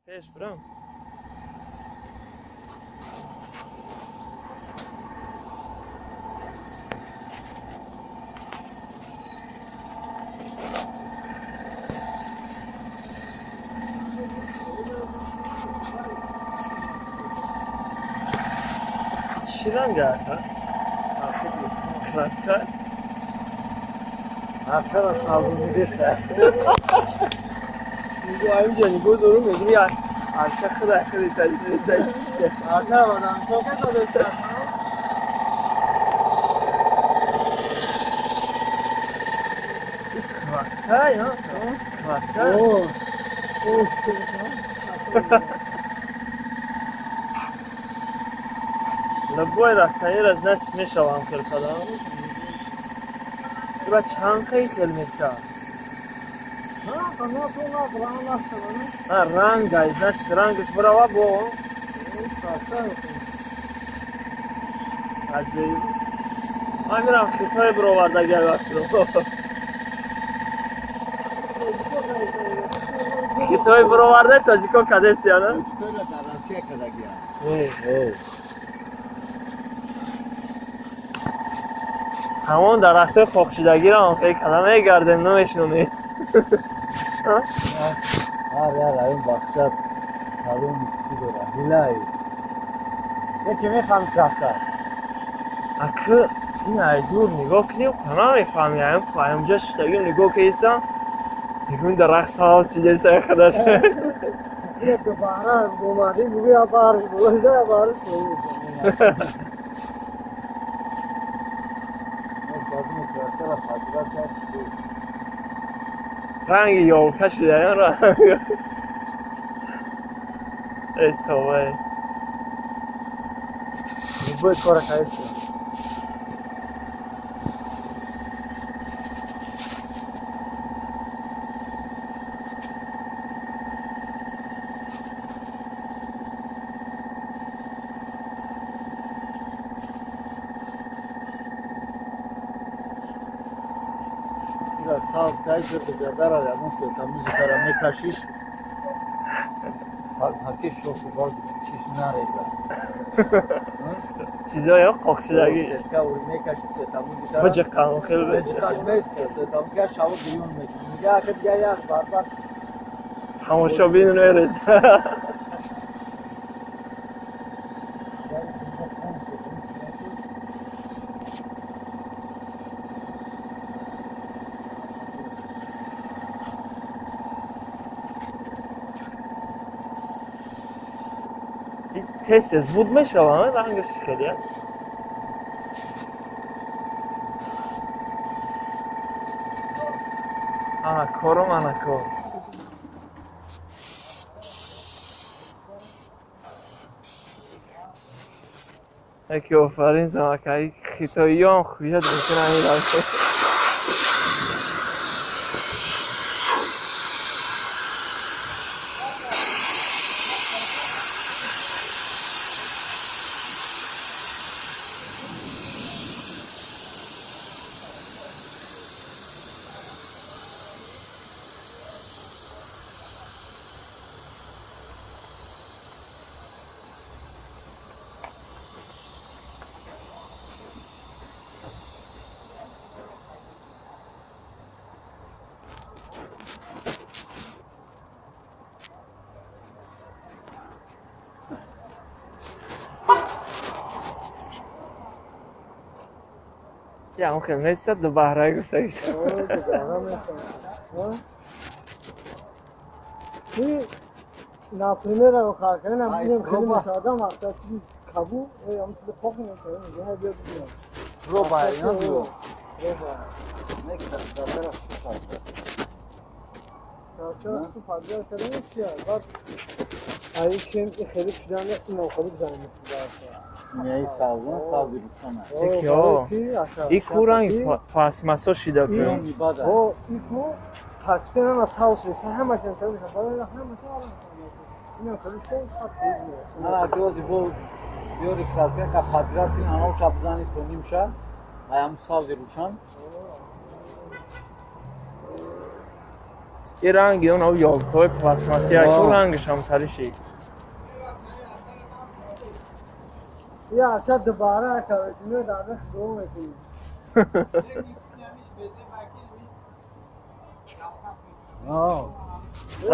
Пеш бирам. Чӣ ранг аст? Краска? Аршара савзу мидеса. Нигоҳ инҷа нигоҳ дорум, мегӯи арша худа худа таҷ. Аршара бадан сока задеса. Краска, ё? Краска? О. О. Любой растаниро значит мешавам хел кадам. Ива чанд хел хел мешавад? А, ранг, значит, рангаш бирава бо. Аҷоиб. Ман мирам хитой бироварда гай вақтро. Хитой бироварда тоҷико кадесия, на? Тоҷикоро дар Россия кардагия. Ҳамон дарахтои хокшидагиро ҳам фекр када мегардем, намешнонем. Ҳар як район бахшад калони чӣ дорад? Ҳилай. Яке мефаҳми краска. Акы ин ай дур нигоҳ кунем, намефаҳми, аёнҷа шиштагиро нигоҳ кардисам, мегӯем дарахт сабз шидеса худаш. Дубара омадем, бугӯя барш болода барш. Краскаро таҷриба кард. Ранги ёлка шуда, ин ранг. Эй тавба. Любой кора кардеси. Ира савз кай зирди гардара ягон сета музикара мекашиш. Хаки шоху баг чиш нареза. Чизоё қоқшидаги. Сетка ури мекаши сета музикара. Биҷиқам хел. Биҷиқаш нест, сета музика шаво гирён мекунӣ. Мига ака дига як барбар. Тамошобин мереза. Тез тез буд мешавад, рангаш чӣ хеле? Ана корум, ана кор. Яке офарин замакаи хитоиём хуят мекунанд ин рангҳо. Ям хел местад ду баҳрай гуфтагиса. Например, хакана инам хеле мешавад, мақсад чиз кабу, ам чиз қоқ мекунем, мегӯям биё бибинам. Проба, ина биё. Проба. Не гардара шуд. Чаро ту падар кардем чия? Баъд ай кем хеле шудан инам хеле бизанем. Симяи савзон, савзи рӯшона. Яке о. И ку ранги пластмассо шида ку. Иони бада. О, и ку паспена савз шуда, ҳамаш савз шуда, барои ҳамаш инам хеле шуд, сад фоиз меояд. Ана гози бо биёри краска ка падират кунӣ, анаоша бизанӣ то нимша, ай ҳамун савзи рӯшан. Ин ранги он ав ёлкаҳои пластмассӣ ку, рангаш ҳамсари шид. Я арча дубара короче, меояд, дар худо мекунӣ.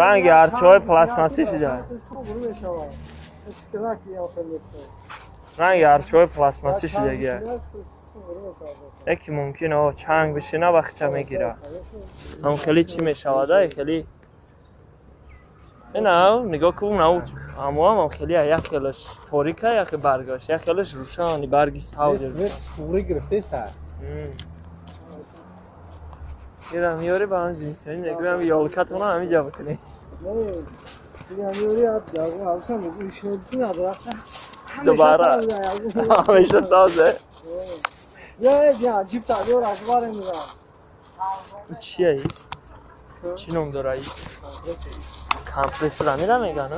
Ранги арчаҳои пластмассӣ шида. Ранги арчаҳои пластмассӣ шидагия. Яке мумкин о чанг бишина, вақтча мегира. Ҳам хеле чӣ мешавада, хеле ина нигоҳ кун, нав ҳамоам ҳам хеле, як хелаш торика, яке баргаш, як хелаш рӯшан, барги сабз. Туғри гирифтеса. Ира миёри ба ҳам зимистони мегӯям, ёлкатона ҳамиҷа бикунӣ. Дубара ҳамеша сабзе. Чия? Чӣ ном дора? Компрессор амира меган?